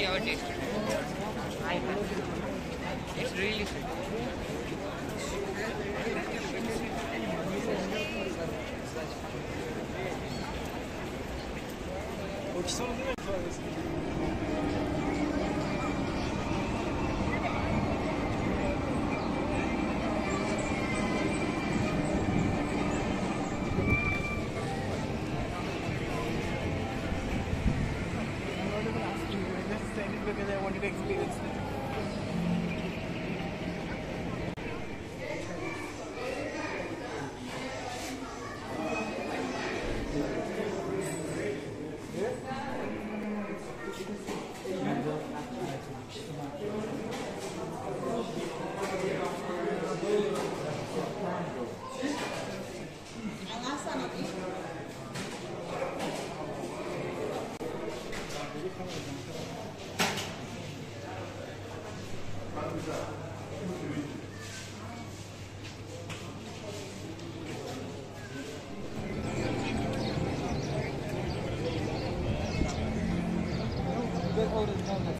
you ever tasted. I have. It's really sweet. I'm not even asking you. I just said it because I wanted to experience it.